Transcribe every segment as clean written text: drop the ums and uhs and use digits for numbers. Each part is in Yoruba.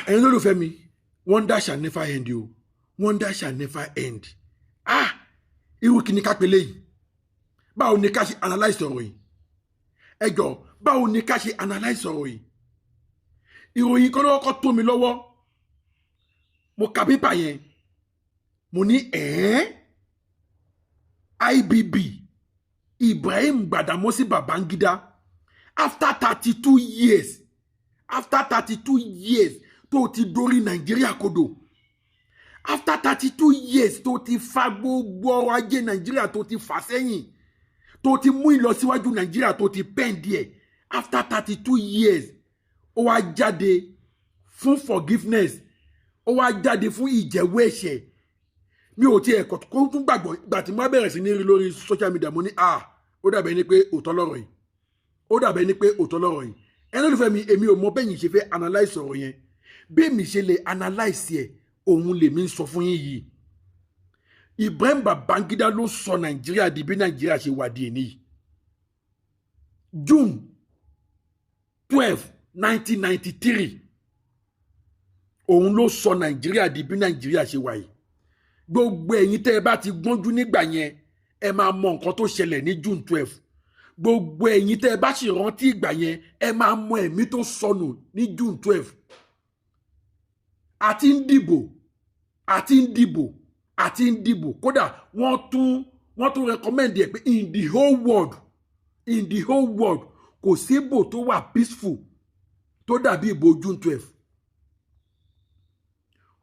Ẹ̀yin olólùfẹ́ mi, wonder shall never end o, wonder shall never end. Ah, irú kí ni ká pe léyìí? Báwo ni ká ṣe analyse ọ̀rọ̀ yìí? Ẹ jọ, báwo ni ká ṣe analyse ọ̀rọ̀ yìí? Ìròyìn kan lọ́wọ́ kọ́ tó mi lọ́wọ́. Mo ka pépà yẹn, mo ní ẹ̀ẹ́n IBB, Ibrahim Gbàdámọ́sí Babangida, after 32 years, after 32 years tó ti dorí Nàìjíríà kodò, after 32 years tó ti fa gbogbo ọrọ̀ ajé Nàìjíríà, tó ti fà sẹ́yìn, tó ti mú ìlọsíwájú Nàìjíríà, tó ti pẹ́ǹdì ẹ̀, after 32 years, ó wá jáde fún forgiveness, ó wá jáde fún ìjẹ́wọ́ ẹ̀ṣẹ̀. Mi ò tiẹ̀ kó tún gbàgbọ́. Ìgbà tí mo bẹ̀rẹ̀ sí ní rí lórí social media, mo ní, "Ah, ó dàbẹ̀ ni pé òótọ́ lọ́rọ̀ yìí, ó dàbẹ̀ ni pé òótọ́ lọ́rọ̀ yìí." Ẹni olùfẹ́ mi, èmi ò mọ bẹ́yìn ṣe fẹ́ analyse ọ̀rọ̀ yẹn. Bí èmi ṣe lè analyse ẹ̀, òun lèmi ń sọ fún yín yìí. Ibrahim Babangida ló sọ Nàìjíríà di bí Nàìjíríà ṣe wà di èní yìí. June 12, 1993, òun ló sọ Nàìjíríà di bí Nàìjíríà ṣe wà yìí. Gbogbo ẹ̀yin tẹ́ ẹ bá ti gbọ́njú nígbà yẹn, ẹ máa mọ nǹkan tó ṣẹlẹ̀ ní June 12. Gbogbo ẹ̀yin tẹ́ ẹ bá sì rántí ìgbà yẹn, ẹ máa mọ ẹ̀mí tó sọnù ní June 12. Àti ń dìbò, àti ń dìbò, àti ń dìbò. Kódà wọ́n tún recommend ẹ̀ pé in the whole world, in the whole world, kò síbò tó wà peaceful tó dàbí ìbò June 12.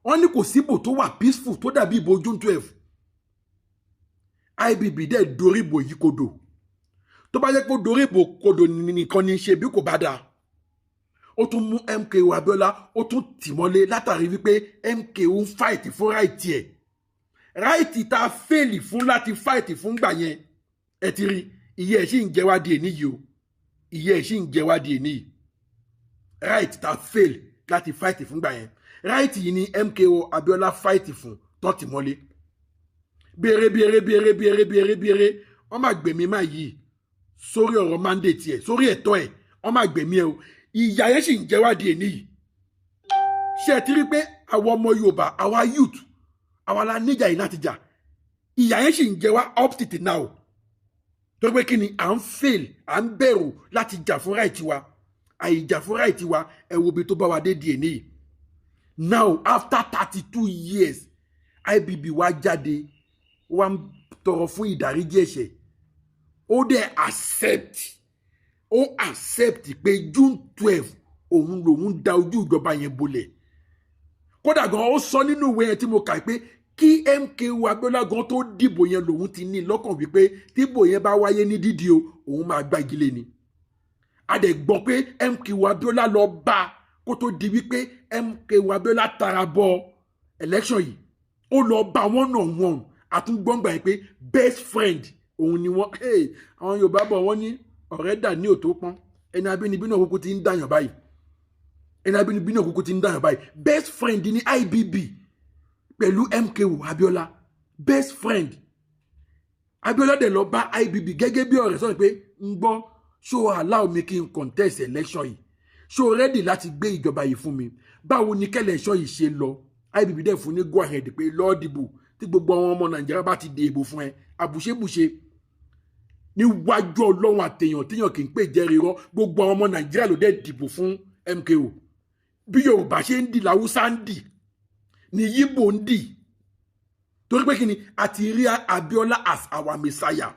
Wọ́n ní kò síbò tó wà peaceful tó dàbí ìbò June 12. IBB dẹ̀ dorí ìbò yìí kodò. Tó bá jẹ́ pé dorí ìbò kodò nìkan ní í ṣe bí kò bá dáa, ó tún mú MKO Abiola, ó tún tì mọ́lé látàrí wípé MKO ń fight fún right ẹ̀, right tá a fail fún láti fight fún gbà yẹn. Ẹ ti rí, ìyẹ́ ẹ̀ sì ń jẹ wá di èní yìí o, ìyẹ́ ẹ̀ sì ń jẹ wá di èní yìí. Right tá a fail láti fight fún gbà yẹn, right yìí ni MKO Abiola fight fún tó tì mọ́lé. Béèrè, béèrè, béèrè, béèrè, béèrè, béèrè, wọ́n máa gbẹ̀mí máa yìí sórí ọ̀rọ̀ mandate ẹ̀, sórí ẹ̀tọ́ ẹ̀, wọ́n máa gbẹ̀mí ẹ̀ o. Ìyà yẹn sì ń jẹ wá di èní yìí. Ṣé ẹ ti rí pé àwọn ọmọ Yorùbá, àwa youth, àwa la níjà yìí láti jà? Ìyà yẹn sì ń jẹ wá up till now, torí pé kí ni? À ń fail, à ń bẹ̀rù láti jà fún right wa. Àìjà fún right wa, ẹ wo ibi tó bá wa dé di èní yìí. Now, after 32 years, IBB wá jáde, wá ń tọrọ fún ìdáríjì ẹ̀ṣẹ̀. Ó dẹ̀ accept, ó accept pé June 12, òun lòun da ojú ìjọba yẹn bolẹ̀. Kódà gan, ó sọ nínú ìwé yẹn tí mo kà pé kí MKO Abiola gan tó dìbò yẹn, lòun ti ní lọ́kàn wípé tíbò yẹn bá wáyé ní dídì o, òun máa gbágilé ni. A dẹ̀ gbọ́ pé MKO Abiola lọ bá kó tó di wípé MKO Abiola tara bọ election yìí, ó lọ bá one on one. Àtúngbọ́ngbà yẹn pé best friend òun ni wọ́n. Àwọn Yorùbá bọ̀, wọ́n ní ọ̀rẹ́ dà ní òtó pọ́n. Ẹni abínibí náà kúkú ti ń dàyàn báyìí, ẹni abínibí náà kúkú ti ń dàyàn báyìí. Best friend ní IBB pẹ̀lú MKO Abiola, best friend. Abiola dẹ̀ lọ bá IBB gẹ́gẹ́ bí ọ̀rẹ́ sọ̀rọ̀ pé, "Ń gbọ́, ṣó allow mi kí n contest election yìí? Ṣó ready láti gbé ìjọba yìí fún mi? Báwo ni kẹ́lẹ̀ ẹ̀ṣọ́ yìí ṣe lọ?" IBB dẹ̀ fún ní go ahead pé lọ́ọ́ dìbò. Tí gbogbo àwọn ọmọ Nàìjíríà bá ti dìbò fún ẹ, àbùṣebùṣe níwájú Ọlọ́run àtẹ̀yàn téèyàn kì í pè jẹ́rìí irọ́. Gbogbo àwọn ọmọ Nàìjíríà ló dẹ̀ dìbò fún MKO. Bí Yorùbá ṣe ń dì làwùsá ń dì ní Yíbò ń dì, torí pé kí ni? A ti rí Abiola as our messiah.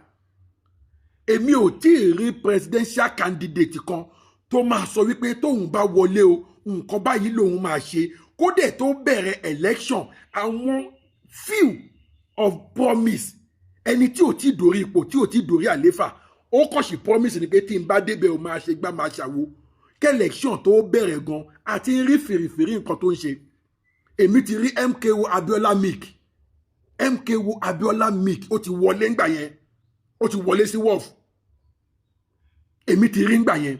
Èmi ò tí ì rí presidential candidate kan tó máa sọ wípé tóun bá wọlé o, nǹkan báyìí lòun máa ṣe, kódẹ̀ tó bẹ̀rẹ̀ election, àwọn few of promise. Ẹni tí ò tí dórí ipò, tí ò tí dórí àléfà, ó kàn sí promise ni pé tí n bá débẹ̀ o, máa ṣe gbá, máa ṣàwo. Kí election tó bẹ̀rẹ̀ gan, àti rí fìrìfìrí nǹkan tó ń ṣe. Èmi ti rí MKO Abiola milk, MKO Abiola milk, ó ti wọlé ńgbà yẹn, ó ti wọlé sí wharf. Èmi ti rí ńgbà yẹn,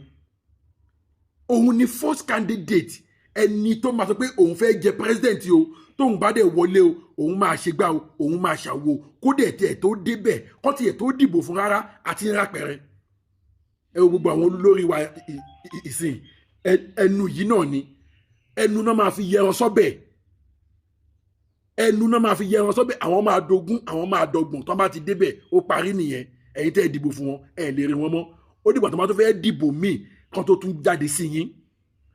òun ni first candidate, ẹni tó máa sọ pé òun fẹ́ jẹ president o, tóun bá dẹ̀ wọlé o, òun máa ṣe gbá o, òun máa ṣàwo. Kó dẹ̀ tiẹ̀ tó débẹ̀, kó tiẹ̀ tó dìbò fún rárá, àti ń rápẹ̀rẹ̀. Ẹ wo gbogbo àwọn olórí wa ìsìn, ẹnu yìí náà ni. Ẹnu náà máa fi yẹran sọ́bẹ̀, ẹnu náà máa fi yẹran sọ́bẹ̀. Àwọn máa dogun, àwọn máa dọgbọ̀n. Tó bá ti débẹ̀, ó parí nìyẹn. Ẹ̀yin tẹ́ ẹ dìbò fún wọn, ẹ lè rí wọn mọ́. Ó dìgbà tó bá tó fẹ́ dìbò míì kan tó tún jáde sí yín.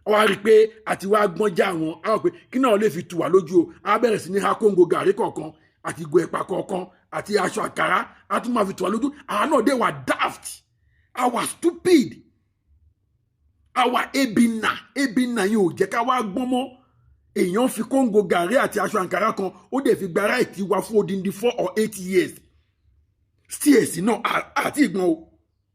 Wọ́n á rí i pé àti wá gbọ́n já wọn á rò pé kí náà lè fi tù wá lójú o. Á bẹ̀rẹ̀ sí ní ha kóńgò gàrí kọ̀ọ̀kan àti ìgò ẹ̀pà kọ̀ọ̀kan àti aṣọ àkàrà, á tún máa fi tù wá lójú. Àwọn náà dé wà daft, àwa stupid, àwa ebina ebina yìí ò jẹ́ ká wá gbọ́n mọ́. Èèyàn fi kóńgò gàrí àti aṣọ àǹkárá kan, ó dẹ̀ fi gba right wa fún odindi 4 or 8 years. Cs náà àti ìgbọ̀n o.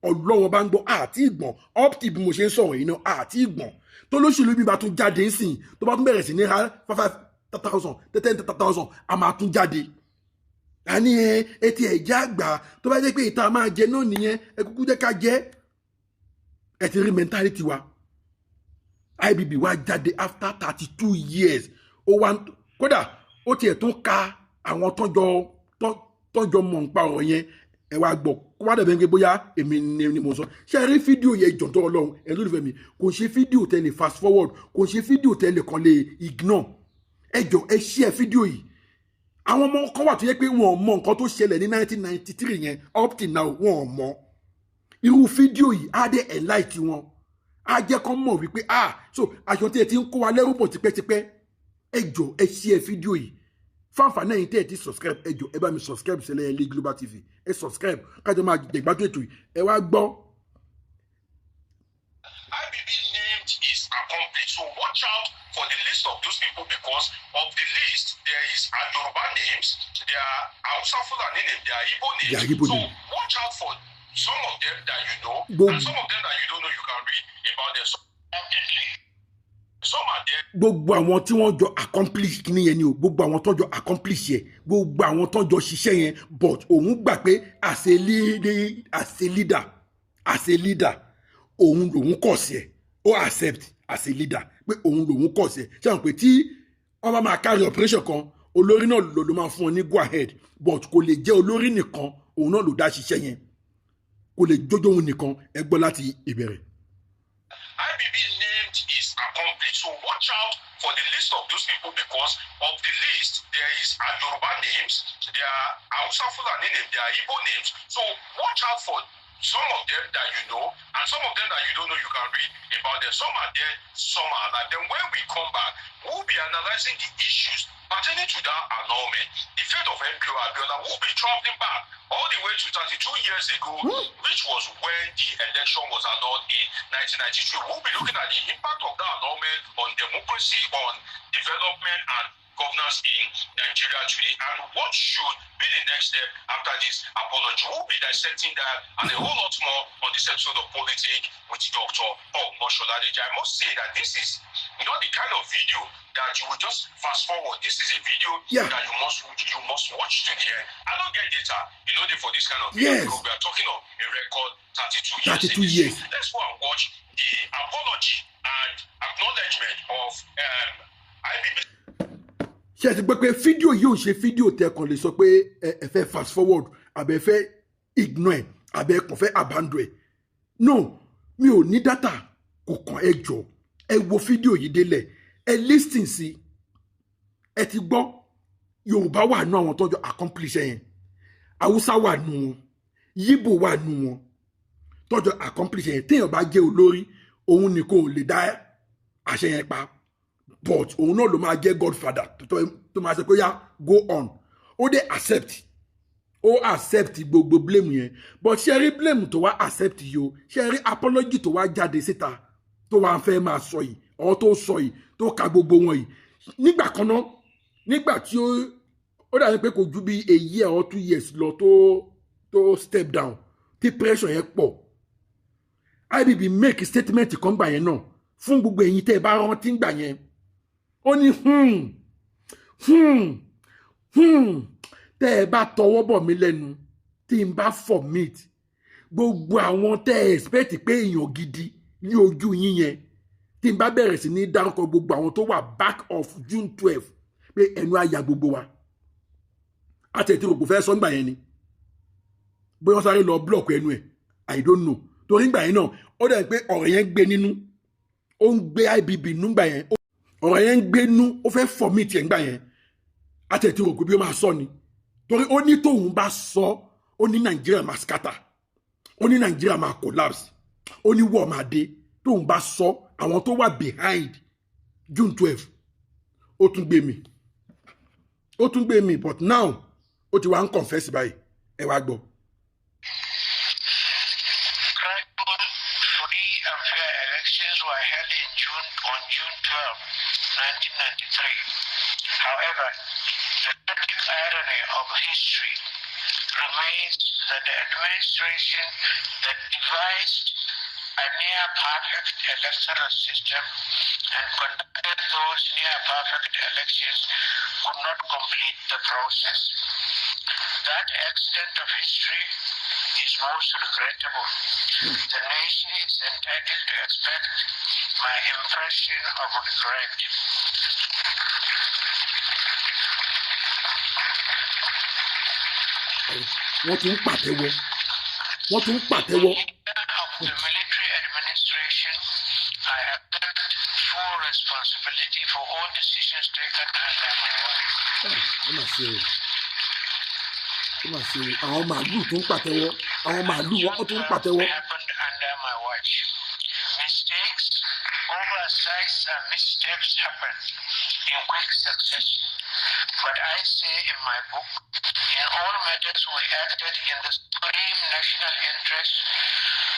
Ọlọ́wọ́n bá ń gbọ́, àti ìgbọ̀n. Up till bí mo ṣe ń sọ̀rọ̀ yìí náà, àti ìgbọ̀n. Tó lóṣèlú bí bá tún jáde ńsìn, tó bá tún bẹ̀rẹ̀ sí ní ra 5,000, 10,000, a máa tún jáde. A ní ẹ etí ẹ̀jẹ̀ àgbà, tó bá jẹ́ pé ìta máa jẹ náà nìyẹn, ẹ kúkú jẹ́ ká jẹ́. Ẹ ti rí mentality wa. IBB wá jáde after 32 years. Ó wá kódà, ó tiẹ̀ tún ka àwọn tọ́jọ́ mọ̀ nípa ọ̀rọ̀ yẹn. Ẹ wá gbọ́, kó wá dàbí ẹni pé bóyá èmi ni mo sọ. Ṣé ẹ rí fídíò yẹn? Jọ̀ǹtọ́ Ọlọ́run, ẹ lólùfẹ́ mi, kò ń ṣe fídíò tẹ́ lè fast forward, kò ń ṣe fídíò tẹ́ lè kàn lè ignore. Ẹ jọ, ẹ share fídíò yìí. Àwọn ọmọ kan wà tó yẹ pé wọn ò mọ nǹkan tó ṣẹlẹ̀ ní 1993 yẹn. Up till now, wọn ò mọ. Irú fídíò yìí á dé enlight wọn, á jẹ́ kán mọ̀ wípé, ah, so aṣọ tí ẹ ti ń kó wa lẹ́rú bọ̀ tipẹ́tipẹ́. Ẹ jọ, ẹ share fídíò yìí. Fáǹfààní ẹ̀yin tẹ́ ẹ ti subscribe, ẹ jọ, ẹ bá mi subscribe sí Ẹlẹ́yẹlé Global TV. Ẹ subscribe kájọ máa jẹ̀gbádùn ètò yìí. Ẹ wá gbọ́. IBB named is accomplice. So watch out for the list of those people, because of the list there is Yoruba names, there are Hausa Fulani names, there are Igbo names. There are Igbo So names. watch out for some of them that you know, and some of them that you don't know. You can read about them. Some are there. Gbogbo àwọn tí wọ́n jọ accomplish kíní yẹn ni o, gbogbo àwọn tó jọ accomplish yẹn, gbogbo àwọn tó jọ ṣiṣẹ́ yẹn. But òun gbà pé as a leader, as a leader, òun lòun kọ̀ sí ẹ̀. Ó accept as a leader pé òun lòun kọ̀ sí ẹ̀. Ṣé àwọn pé tí wọ́n bá máa carry operation kan, olórí náà ló máa fún ọ ní go ahead, but kò lè jẹ́ olórí nìkan, òun náà ló dá ṣiṣẹ́ yẹn, kò lè jójó òun nìkan. Ẹ gbọ́ láti ìbẹ̀rẹ̀. IBB named is accomplice. So watch out for the list of those people, because of the list there is Yoruba names, there are Hausa Fulani names, there are Igbo names. So watch out for some of them that you know, and some of them that you don't know. You can read about them. Some are dead, some are alive. Then when we come back, we'll be analyzing the issues pertaining to that annulment, the fate of MKO Abiola. We'll be traveling back all the way to 32 years ago, which was when the election was annulled in 1993. We'll be looking at the impact of that annulment on democracy, on development, and governance in Nigeria today, and what should be the next step after this apology. We'll be dissecting that and a whole lot more on this episode of Politics with Dr. Omoshola. I must say that this is not the kind of video that you will just fast forward. This is a video that you must watch to the end. I don't get data, for this kind of video. We are talking of a record 32 years. 32 in this. years. Let's go and watch the apology and acknowledgement of IBB. Ṣé ẹ ti gbọ́ pé fídíò yìí ò ṣe fídíò tẹ kàn lè sọ pé ẹ fẹ́ fast forward, àbẹ fẹ́ ignore ẹ, àbẹ kàn fẹ́ abandon ẹ? No, mi ò ní data kò kàn. Ẹ jọ, ẹ wo fídíò yìí délẹ̀, ẹ listen sí. Ẹ ti gbọ́, Yorùbá wà nù àwọn tọ́jọ́ accomplish yẹn, Haúsá wà nù wọn, Yíbò wà nù wọn tọ́jọ́ accomplish yẹn. Téèyàn bá jẹ́ olórí, òun nìkan ò lè dá àṣẹ yẹn pa, but òun náà ló máa jẹ́ godfather tó máa ṣe pé yá, go on. Ó dé accept, ó accept gbogbo blame yẹn. But ṣe rí blame tó wá accept yìí o, ṣe rí apology tó wá jáde síta, tó wá fẹ́ máa sọ yìí, ọ̀ tó sọ yìí, tó ka gbogbo wọn yìí nígbà kan náà, nígbà tí ó dàbí pé kò ju bí a year or 2 years lọ tó step down, tí pressure yẹn pọ̀, IBB make statement kan gbà yẹn náà. Fún gbogbo ẹ̀yin tẹ́ ẹ bá rántí gbà yẹn, ó ní, tẹ́ ẹ bá tọwọ́ bọ̀ mí lẹ́nu, tí n bá vomit, gbogbo àwọn tẹ́ ẹ expect pé èèyàn gidi ní ojú yín yẹn, tí n bá bẹ̀rẹ̀ sí ní dárúkọ gbogbo àwọn tó wà back of June 12, pé ẹnu àyà gbogbo wa." Àti ẹ̀tí rògbò fẹ́ sọ ńgbà yẹn ni, bóyá wọ́n sáré lọ block ẹnu ẹ̀, I don't know. Torí ńgbà yẹn náà, ó dẹ̀ pé ọ̀rọ̀ yẹn gbé nínú, ó ń gbé IBB nígbà yẹn. Ọ̀rọ̀ yẹn ń gbénú, ó fẹ́ fọ̀ mí tiẹ̀ ńgbà yẹn. Àtẹ̀tí rò pé bí ó máa sọ ni, torí ó ní tóun bá sọ, ó ní Nàìjíríà máa scatter, ó ní Nàìjíríà máa collapse, ó ní war máa dé tóun bá sọ àwọn tó wà behind June 12. Ó tún gbé mi, ó tún gbé mi, but now ó ti wá ń confess báyìí. Ẹ wá gbọ́. Credible, free and fair elections were held in June on June 12, 1993. However, the tragic irony of history remains that the administration that devised a near perfect electoral system and conducted those near perfect elections could not complete the process. That accident of history is most regrettable. The nation is entitled to expect my impression of regret. Wọ́n tún ń pàtẹ́wọ́, wọ́n tún ń pàtẹ́wọ́. Of the military administration, I accept full responsibility for all decisions taken under my watch. Ó mà ṣe o, ó mà ṣe o. Àwọn màálù tún ń pàtẹ́wọ́, àwọn màálù wọ́n tún ń pàtẹ́wọ́. Happened under my watch. Mistakes, oversights, and missteps happened in quick succession. But I say in my book, in all matters we acted in the supreme national interest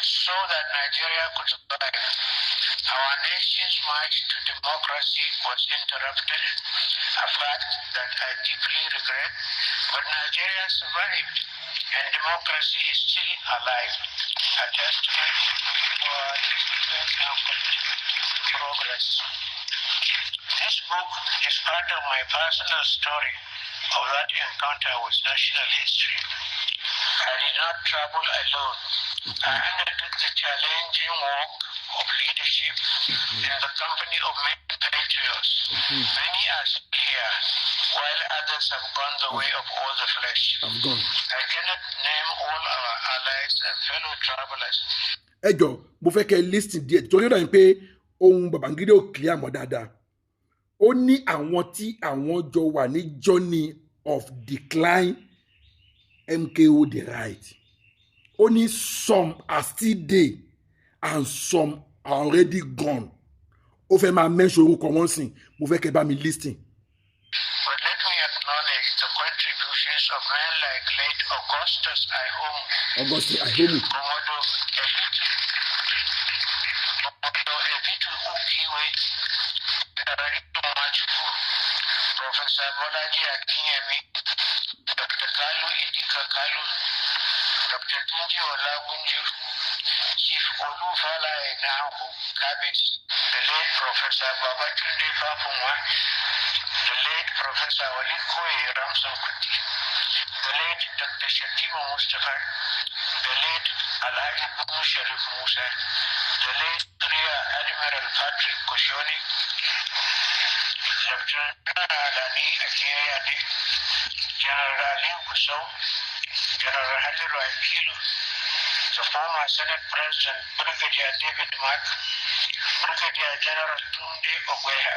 so that Nigeria could survive. Our nation's march to democracy was interrupted, a fact that I deeply regret, but Nigeria survived and democracy is still alive, a testament to our resilience and commitment to progress. This book is part of my personal story of that encounter with national history. I did not travel alone. I undertook the challenging work of leadership in the company of many patriots. Many are still here, while others have gone the way of all the flesh. I'm gone. I cannot name all our allies and fellow travelers. Ẹ jọ, mo fẹ́ kẹ́ ẹ listen díẹ̀, torí ó dàbí pé ohun Babangida ò clear mọ́ dáadáa. Ó ní àwọn tí àwọn jọ wà ní journey of decline MKO the right, ó ní some are still there and some are already gone. Ó fẹ́ máa mention orúkọ wọn sìn. Mo fẹ́ kẹ́ bá mi listen. But let me acknowledge the contributions of men like late Augustus Aikhomu, Augustine Aikhomu, Commodore Ebitu Ukiwe, Nwachukwu, Professor Bolaji Akinyemi, Dr. Kalu Idika Kalu, Dr. Tunji Olagunju, Chief Olu Falae Nahu Kabis, the late Professor Babatunde Fafunwa, the late Professor Olikoye Ramson Kuti, the late Dr. Shatima Mustafa, the late Alhaji Bunu Sharif Musa, the late Rear Admiral Patrick Koshoni, Lieutenant Alani Akinyade, General Ali Gusau, General Haliru Akilu, the former Senate President Brigadier David Mark, Brigadier General Tunde Ogbeha,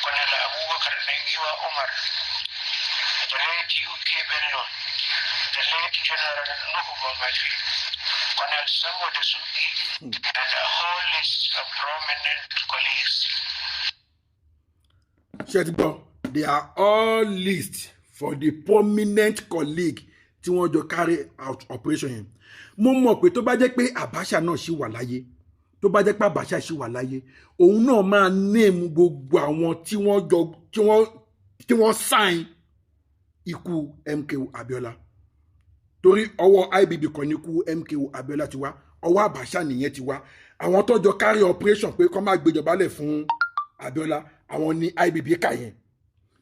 Colonel Abubakar Dangiwa Umar, the late UK Bello, the late General Nuhu Gwammaji, Colonel Sambo Dasuki, and a whole list of prominent colleagues. Ṣé ti gbọ́? They are all list for the prominent colleague tí wọ́n jọ carry out operation yẹn. Mo mọ̀ pé tó bá jẹ́ pé Abacha náà ṣì wà láyé, tó bá jẹ́ pé Abacha ṣì wà láyé, òun náà máa name gbogbo àwọn tí wọ́n jọ tí wọ́n sign ikú MKO Abiola, torí ọwọ́ IBB kan ní ikú MKO Abiola ti wá, ọwọ́ Abacha nìyẹn ti wá. Àwọn tó jọ carry operation pé kó má gbéjọba lẹ̀ fún Abiola, àwọn ní IBB kà yẹn.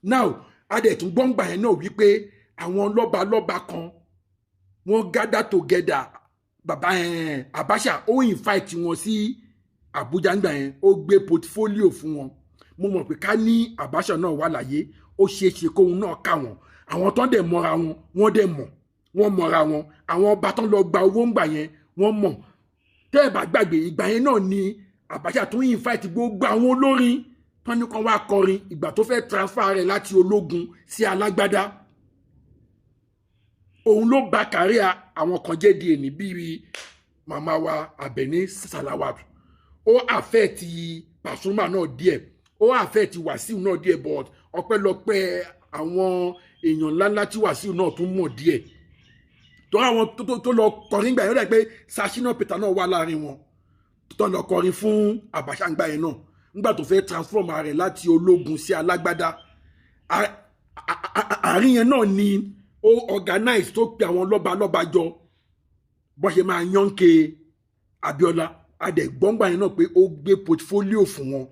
Now, adẹ̀tún gbọ́ngbà yẹn náà wípé àwọn lọ́balọ́ba kan, wọ́n gather together. Bàbá Abacha ó invite wọn sí Abuja ńgbà yẹn, ó gbé portfolio fún wọn. Mo mọ̀ pé ká ní Abacha náà wà láyé, ó ṣeé ṣe kóun náà kà wọ́n. Àwọn tó ń dẹ̀ mọ́ra wọn, wọ́n dẹ̀ mọ̀, wọ́n mọ̀ra wọn. Àwọn ọba tó ń lọ gba owó ńgbà yẹn, wọ́n mọ̀. Tẹ́ ẹ̀ bá gbàgbé, ìgbà yẹn náà ni Abacha tún invite gbogbo àwọn olórin. Tán ní kán wá kọrin ìgbà tó fẹ́ transfer rẹ̀ láti ológun sí alágbádá. Òun ló ba career àwọn kan jẹ́ di èní, bíi màmá wa Àbẹ̀ní Salawat. Ó affect Pasuma náà díẹ̀, ó affect Wàsíù náà díẹ̀, but ọpẹ́lọpẹ́ àwọn èèyàn ńláńlá tí Wàsíù náà tún mọ̀ díẹ̀ tó àwọn tó lọ kọrin gbà yẹn. Ó dà pé Sashina Peter náà wà láàrin wọn tó lọ kọrin fún Abacha ńgbà yẹn náà, ńgbà tó fẹ́ transform rẹ̀ láti ológun sí alágbádá. Àárín yẹn náà ni ó organize tó pe àwọn lọ́balọ́ba jọ bó ṣe máa yànke Abiola. Adẹ̀gbọ́ngbà yẹn náà pé ó gbé portfolio fún wọn.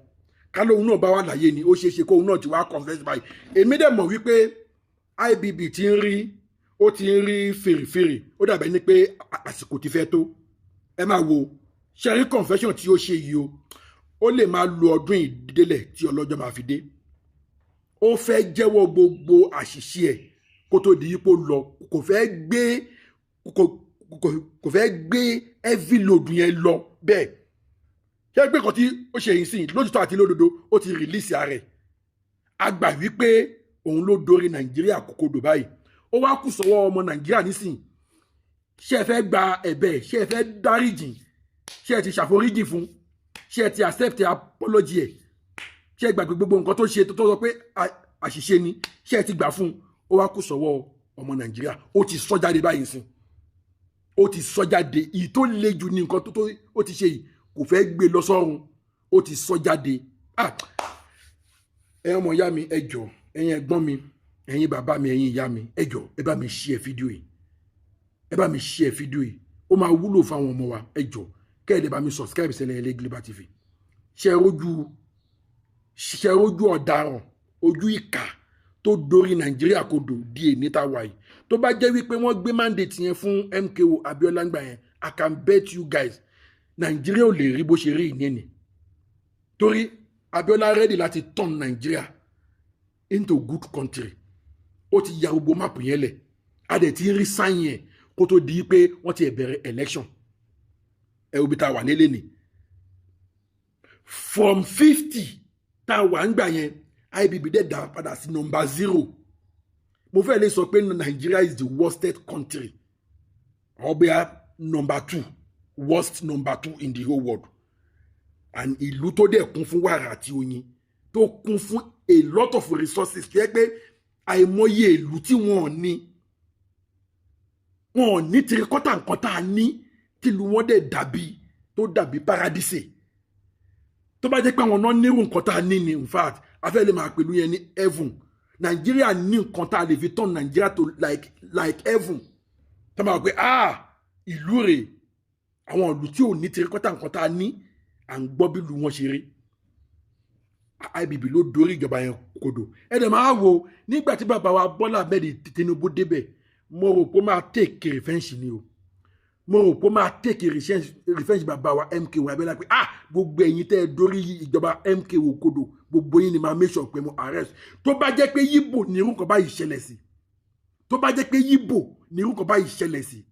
Kálóhun náà bá wà láyé ni, ó ṣeé ṣe kóhun náà ti wá confess báyìí. Èmi dẹ̀ mọ̀ wípé IBB ti ń rí, ó ti ń rí fèrèfèrè. Ó dàbẹ̀ ni pé àsìkò ti fẹ́ tó. Ẹ máa wo ṣẹ́rí confession tí ó ṣe yìí o, ó lè máa lo ọdún ìdílẹ̀ tí ọlọ́jọ́ máa fi dé. Ó fẹ́ jẹ́wọ́ gbogbo àṣìṣe ẹ̀ kó tó di ipò lọ. Kò fẹ́ gbé heavy load yẹn lọ bẹ́ẹ̀. Ṣé pé kan tí ó ṣe yìí sìn, lójútọ́ àti lódodo, ó ti release ara ẹ̀. A gbà wípé òun ló dorí Nàìjíríà kòkòdò báyìí. Ó wá kù sọ́wọ́ ọmọ Nàìjíríà nísìn. Ṣé ẹ fẹ́ gba ẹ̀bẹ̀? Ṣé ẹ fẹ́ dáríjìn? Ṣé ẹ ti ṣàforíjì fún? Ṣé ẹ ti accept apology ẹ̀? Ṣé ẹ gbàgbé gbogbo nǹkan tó ṣe, tó sọ pé àṣìṣe ni? Ṣé ẹ ti gbà fún? Ó wá kù sọ́wọ́ ọmọ Nàìjíríà. Ó ti sọ jáde báyìí sìn, ó ti sọ jáde. Ìyí tó le jù ní nǹkan tó ó ti ṣe yìí, kò fẹ́ gbé lọ sọ́run. Ó ti sọ jáde. Ah, ẹ ọmọ ìyá mi, ẹ jọ̀ọ́, ẹ̀yin ẹ̀gbọ́n mi, ẹ̀yin bàbá mi, ẹ̀yin ìyá mi, ẹ jọ̀ọ́, ẹ bá mi share fídíò yìí. Ẹ bá mi share fídíò yìí, ó máa wúlò fáwọn ọmọ wa. Ẹ jọ̀ọ́, kẹ́ẹ̀dẹ̀ bá mi subscribe sílẹ̀ Ẹlẹ́ Global TV. Ṣe rójú ọ̀daràn, ojú ìkà tó dorí Nàìjíríà kodò di èní tá a wà yìí. Tó bá jẹ́ wípé wọ́n gbé mandate yẹn fún MKO Abiola ńgbà yẹn, I can bet you guys, Nàìjíríà ò lè rí bó ṣe rí ìní, torí Abiola ready láti turn Nàìjíríà into good country. Ó ti ya gbogbo map yẹn lẹ̀, a dẹ̀ ti rí sign yẹn kó tó di pé wọ́n ti bẹ̀rẹ̀ election. Ẹ wo bí tá a wà lélẹ̀ ni, from 50 tá a wà ń gbà yẹn, IBB dẹ̀ dá padà sí number 0. Mo fẹ́ lè sọ pé Nigeria is the worsted country, or bóyá number two, worst number two in the whole world. And ìlú tó dẹ̀ kún fún wàrà àti oyin, tó kún fún a lot of resources, tó yẹ pé àìmọye ìlú tí wọn ò ní, wọn ò ní three-quarter nǹkan tá a ní, tìlú wọn dẹ̀ dàbí, tó dàbí paradise. Tó bá jẹ́ pé àwọn náà nírú nǹkan tá a ní ni, in fact, afẹ́ lè máa pẹ̀lú yẹn ní heaven. Nàìjíríà ní nǹkan tá a lè fi turn Nàìjíríà to like heaven, tó máa pé, ah, ìlú rẹ̀. Àwọn ìlú tí ò ní three-quarter nǹkan tá a ní, à ń gbọ́ bí ìlú wọn ṣe rí. IBB ló dorí ìjọba yẹn kodò. Ẹ dẹ̀ máa wo nígbà tí bàbá wa Bọ́lá Ahmed Tinubu débẹ̀, mo rò pé ó máa take revenge ni o. Mo rò pé ó máa take revenge bàbá wa MKO Abiola, pé ah, gbogbo ẹ̀yin tẹ́ ẹ dorí ìjọba MKO kodò, gbogbo yín ni máa make sure pé mo arrest. Tó bá jẹ́ pé Yíbò ní irú nǹkan báyìí ṣẹlẹ̀ sí, tó bá jẹ́ pé Yíbò ní irú nǹkan báyìí ṣẹlẹ̀ sí,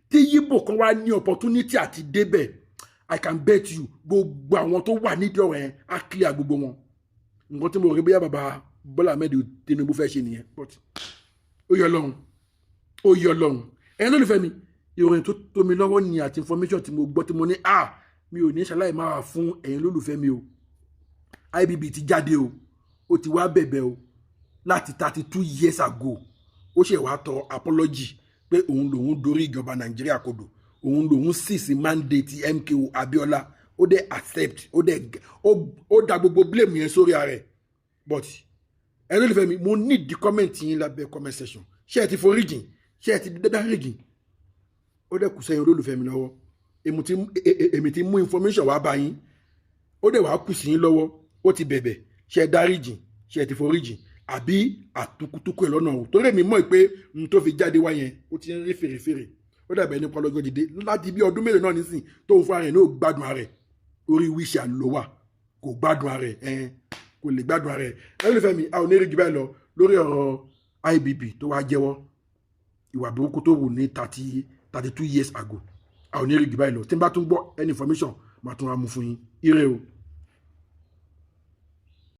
tí Yíbò kan wá ní opportunity àti débẹ̀, I can bet you, gbogbo àwọn tó wà nídìí ọ̀rọ̀ yẹn, á clear gbogbo wọn. Nǹkan tí mo rí bóyá bàbá Bọ́lá Ahmed Tinubu fẹ́ ṣe nìyẹn, but ó yọ lọ́hùn, ó yọ lọ́hùn. Ẹ̀yin lólùfẹ́ mi, ìròyìn tó tó mi lọ́wọ́ ni àti information tí mo gbọ́ tí mo ní, ah, mi ò ní ṣaláì máa fún ẹ̀yin lólùfẹ́ mi o. IBB ti jáde o, ó ti wá bẹ̀bẹ̀ o. Láti 32 years ago, ó ṣe wá tọrọ apology pé òun lòun dorí ìjọba Nàìjíríà kodò, òun lòun sì sí mandate MKO Abiola. Ó dẹ̀ accept, ó dẹ̀ ó da gbogbo blame yẹn sórí ara ẹ̀. But ẹ̀yin lólùfẹ́ mi, mo need the comment yín lábẹ́ comment section. Ṣé ẹ ti foríjìn? Ṣé ẹ ti dáríjìn? Ó dẹ̀ kù sẹ́yìn olólùfẹ́ mi lọ́wọ́. Èmi ti mú information wá bá yín, ó dẹ̀ wá kù sí yín lọ́wọ́. Ó ti bẹ̀bẹ̀, ṣé ẹ dáríjìn? Ṣé ẹ ti foríjìn, àbí àtukùtukù ẹ̀ lọ́nà o? Torí èmi mọ̀ pé n tó fi jáde wá yẹn, ó ti ń rí fèrèfèrè. Ó dàbẹ̀ nípa ọlọ́jọ́ dìde láti bí ọdún mélòó náà nísìn tó ń fún ara ẹ̀ ní ò gbádùn ara ẹ̀. Orí wíṣà ló wà, kò gbádùn ara ẹ̀, ẹ̀ kò lè gbádùn ara ẹ̀. Ẹ lè fẹ́ mi, a ò ní rí jù báyìí lọ lórí ọ̀rọ̀ IBB tó wá jẹ́wọ́ ìwà burúkú tó wù ní 32 years ago. A ò ní rí jù báyìí lọ. Tí n bá tún gbọ́ any information, màá tún wá mú fún yín. Ire o.